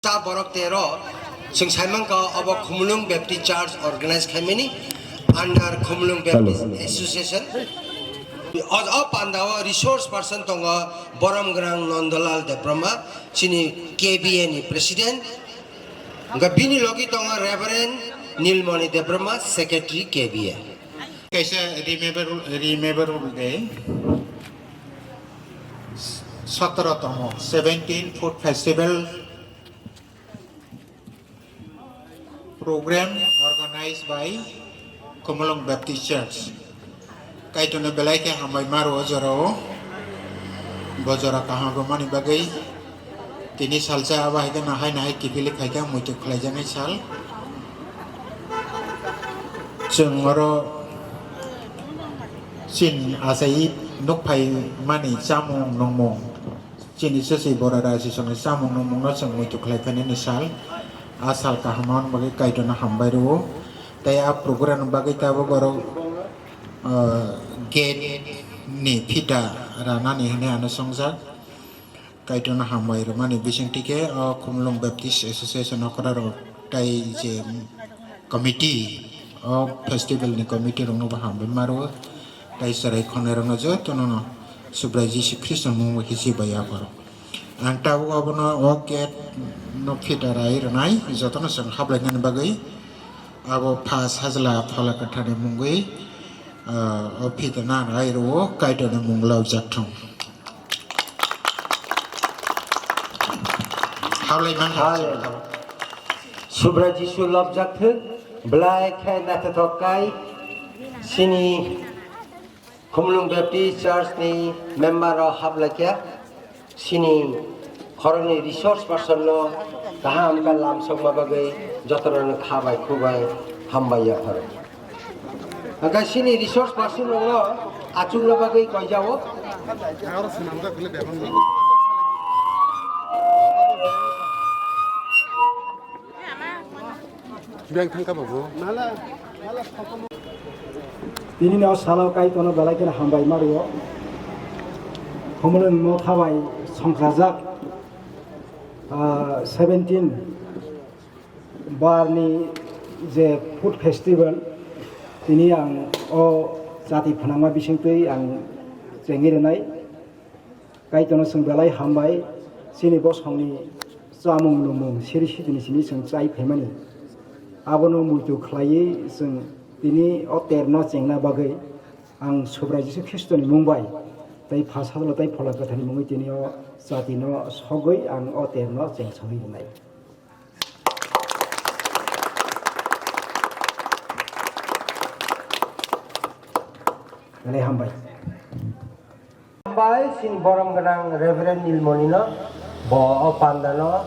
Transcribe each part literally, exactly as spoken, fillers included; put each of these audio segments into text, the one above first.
Sa borok tero, chwng saimangkha obo Khumulwng Baptist Church organize khaimani under Khumulwng Baptist Association. O, o pandao resource person tongo Borom Gwnang Nondolal Debbarma, chini K B A ni president. Hwnkhe bini logi tongo Reverend Nilmoni Debbarma, secretary K B A. Kaisa remember, remember day, sotoro tomo, seventeen Food Festival program organized by Khumulwng Baptist Church. Kaitorno belai khe hambai maro o jorao. Bo jora kaham rwmani bagwi tini salsa abo hai khe nahai nahai kiphilwi khai khe muitu khlaijaknai sal. Chwng oro chin achai nukphai mani chamung nungmung. Chini sese bora rasi songni samung nungmungno chwng muitu khlai phainani sal. A sal kaham wngna bagwi Kaitorno hambai rwo. Tei a program ni bagwi tabuk oro, ah, gate ni phita ranani hinwi ano swngjak. Kaitorno hambai rwmani bisingtwi khe o Khumulwng Baptist Association okra rok tei je committee, o festival ni committee rokno bo hambai ma rwo, tei chwrai khonai rokno jotono no Subrai Jisu Khristo ni mung bai khe chibai ya pharo. Ang tabuk abono o gate no phita rai rwnai jotono chwng hablai nani bagwi abo Pha Sajla Phola Kwthar ni mungwi, ah, o phita na rai rwo Kaitor ni mung lobjak thung. Hablai man Hai. Subrai Jisu lobjak thung, belai khe naithothok kai, chini Khumulwng Baptist Church ni member rok hablai khe, chini khoroknwi resource person no kaham khe lamsokma bagwi jotono no kha bai khu bai hambai ya pharo. Hwnkhe chini resource person rokno achukna bagwi koijao. Biyang thangkha babu. Tini no salo Kaitorno belai kheno hambai ma rwo. Khumulwng no kha bai songchajak, ah, seventeen bar ni je food festival, tini ang o jati phwnangma bisingtwi ang chengwi rwnai. Kaitorno chwng belai hambai, chini bosongni chamung nungmung siri sitini simi chwng chai phaimani. Abono muitu khlaiwi chwng tini o terno chengna bagwi ang Subrai Jisu Khristoni mung bai tei Pha Sajla tei Phola Kwtharni mungwi tini o jatino sogwi ang o terno chengsogwi rwnai. Belai hambai. Hambai chini borom gwnang Reverend Nilmoni no, bo o panda no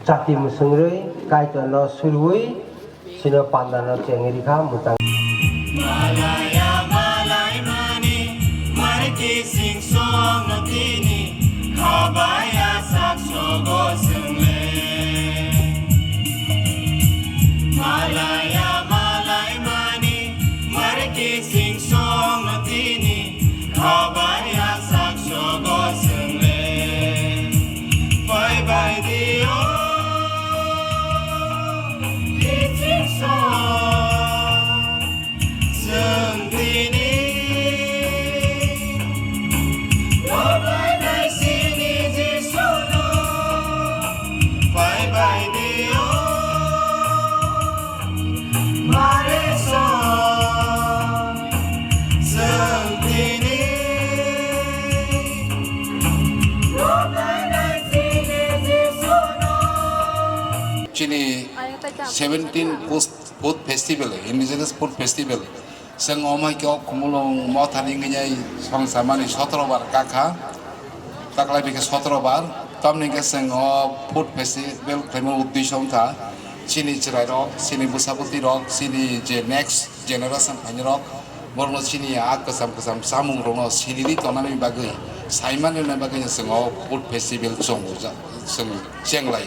chati mwswngwi Kaitor no surwi chini panda no chengwi rikha mwchang. Malaya malai mani, marki sing song no tini, khabaya sak sogo swngle. Malaya malai mani, marki sing song no tini, khabaya sak sogo swngle. Pai bai di o, kiching song. Chwng tini robainai chini Jisuno phaibai di o, bare song. Chwng tini robainai chini Jisuno. Chini seventeen post Food Festival, Indigenous Food Festival. Chwng omo hai khe o Khumulwng mothani wngwi songchamani sotoro bar kakha, taklai bikhe sotoro bar. Tamni hwnkhe chwng o Food Festival khlaimani uddesho wngkha chini chwrairok, chini bwsa bwtwirok, chini je next generation phainirok, borokno chini a kwcham kwcham chamungrokno sinirwi tongnani bagwi, saimani bagwi chwng o Food Festival chongjak, chwng chenglai.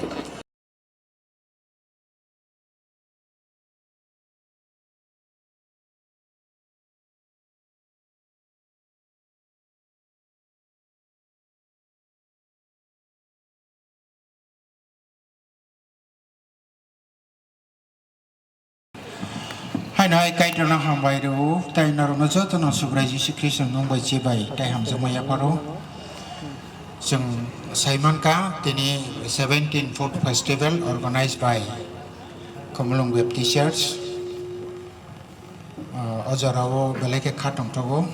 Nai Kaitorno hambai rw, tai norokno jotono Subrai Jisu Khristo mung bai chibai tai hamjakma yapharo. Chwng saimankha tini seventeen Food Festival organized by Khumulwng Baptist Church. Ah, o jorao belai khe kha tongthogo.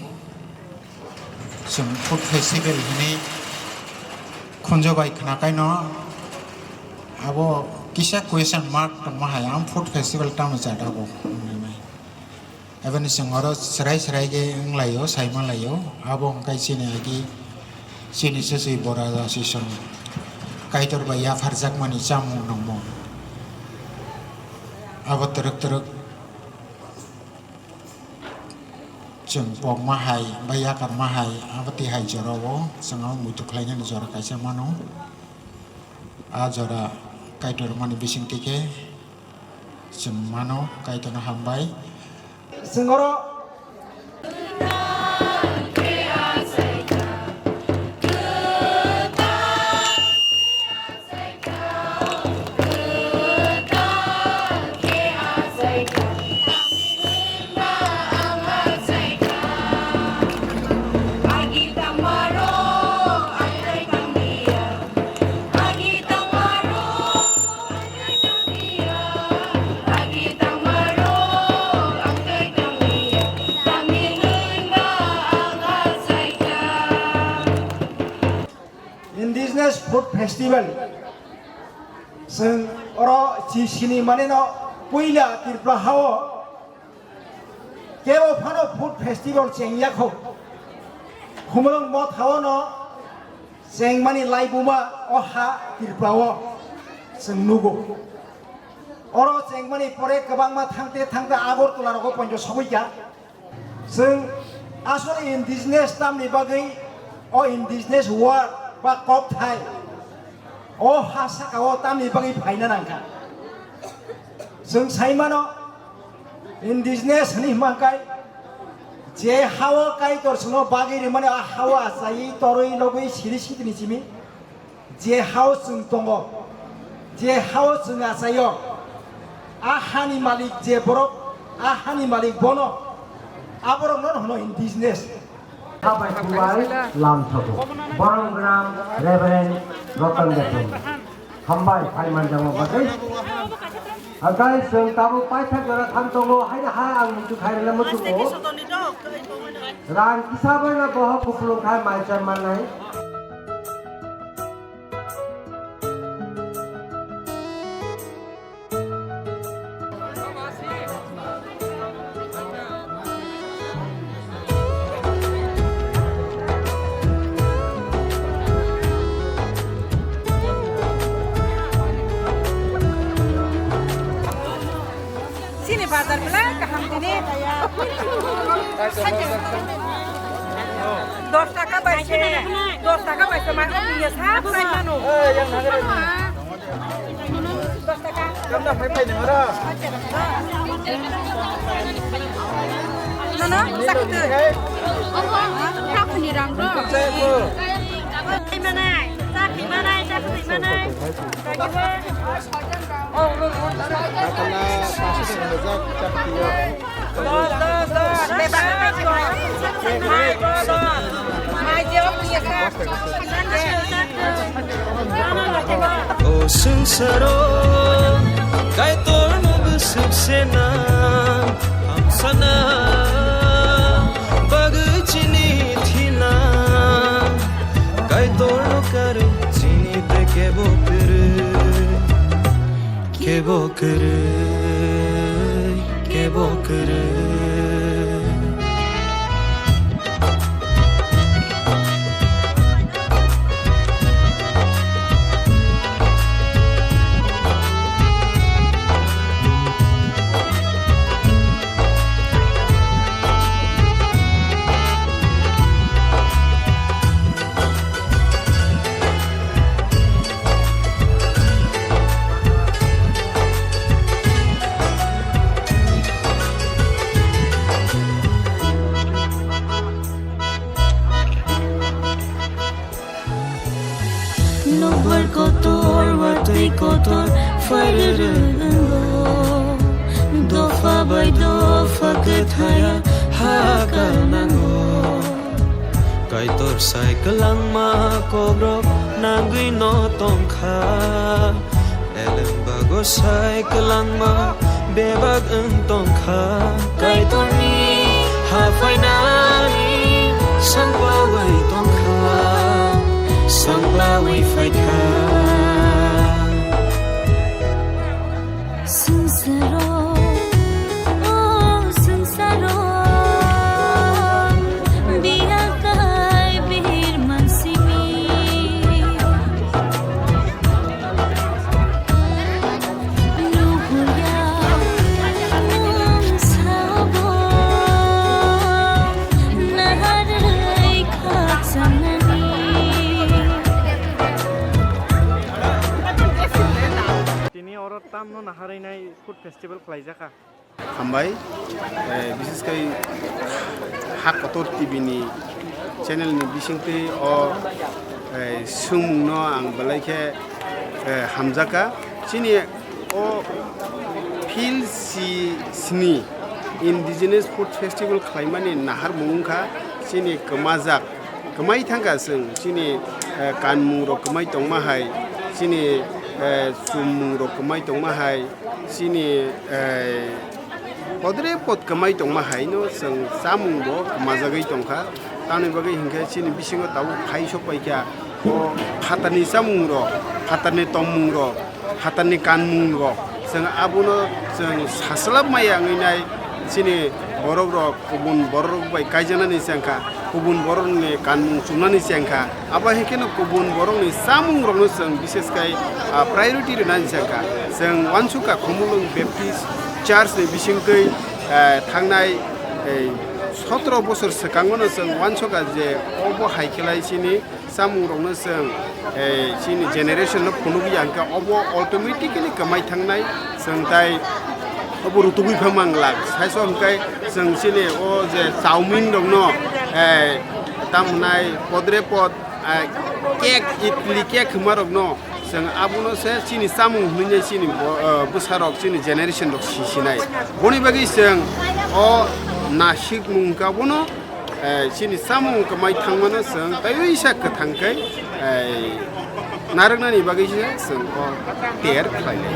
Chwng food festival hwnwi khunju bai khna kaino abo kisa question mark tongma hai, ang food festival tamo cha abo hwnwi. Eboni chwng oro chwrai chwrai khe wnglaio, saimalaio, abo wngkha chini agi chini swswi bora asison Kaitor bai yapharjakmani chamung nongmung. Abo twrwk twrwk chwng pokma hai ba yakarma hai, abo twi hai jorao chwng abo muitu khlainani jora kaisa mano. A jora Kaitor mani bisingtwi khe chwng mano, Kaitorno hambai. Chwng oro Indigenous Food Festival. Chwng oro chi sini manino puila Tripura hao kebo phano food festival chengya kho. Khumulwng motha o no chengmani laibuma o ha Tripura o chwng nugo. Oro chengmani pore kwbangma thangte thangte Agartala rogo ponjo sogwi kha. Chwng asole indigenous tamni bagwi o indigenous word ba kokthai o ha saka o tamni bagwi phaina nangkha. Chwng sai mano, indigenous hwnwi hwnkha khe je ha-o Kaitor chwngno bagwi rimani, a ha-o achaiwi torwi logwi siri sitini simi je ha-o chwng tongo, je ha-o chwng achaio, a hani malik je borok, a hani malik bono, aborokno hwno indigenous. Habai kubai lam thogo. Borom gram Reverend Roton Debbarma. Hambai, phai manjamo bagwi. Hakai chwng tabuk paithak jora thang tongo, haino ha ang muitu khairele muchungo. Rang kisa bai na bohok kupulung khai mai chai mannai. Chini bazar belai kaham tini. Dos taka bai se, dos taka bai se mano, iya sa, sai mano. Dos taka. No, no, sakti. Obo, takuni rang do. Sai manai, sakti manai, sakti manai. O swngcharo Kaitorno bwswk se nang hamsana bagwi chini thina. Kaitorno karwi chini tei kebo kwrwi, kebo kwrwi, kebo kwrwi. Nokbar kotor, watwi kotor, phairwrwk wngo. Dopha bai dopha Pha kwthaya ha ka nango. Kaitor sai kwlangma kokrok nangwi no tongkha. Elem bago sai kwlangma bebak wng tongkha. Kaitorni ha phainani sangpawi tongkha, sangpawi phaikha. Swngcharo, o swngcharo, biya kai bir mansimi. Nuhurya, nwng sabo, naharwi khakchanani. Tini oro tamno naharwi nai food festival khlaijak kha. Hambai, eh, bises khai Ha Kotor T V ni channel ni bisingtwi o, eh, swngmung no ang belai khe, eh, hamjakha. Chini o Phil si sni Indigenous Food Festival khlaimani naharmung wngkha chini kwmajak, kwmai thangkha chwng chini, eh, kanmung rok kwmai tongma hai, chini, eh, chummung rok kwmai tongma hai, chini, eh, podre pod kwmai tongma hai no chwng chamung bo kwmajagwi tongkha. Tamoni bagwi hinkhe chini bisingo tabuk phai sok paikha o phatarni chamung rok, phatarni tongmung rok, phatarni kanmung rok, chwng abono chwng saslap maya wngwi nai chini borok rok kubun borok rok bai kaijaknani chengkha. Kubun borokni kanmung chumnani chengkha, abo hai kheno kubun borokni chamungrokno chwng bishes khai, ah, priority rwnani chengkha. Chwng uansukha Khumulwng Baptist Church ni bisingtwi, eh, thangnai, eh, sotro bosor swkangono chwng uansukha je obo hai khlai chini chamungrokno chwng, eh, chini generation no phunukya hwnkhe obo automatically kwmai thangnai. Chwng tai obo rutugwi pha manglak. Saiso hwnkhe chwng chini o je chowmin rokno, eh, tamo hwnai podre pod, eh, cake, idli cake hwnma rokno chwng abono se chini chamung hwnwi chini bo-, eh, bwsarok chini generation rok sisinai. Boni bagwi chwng o nasikmung hwnkha bono, eh, chini chamung kwmai thangmano chwng taiwi sa kwthang khe, eh, narwknani bagwi se chwng o tiyar khlainai.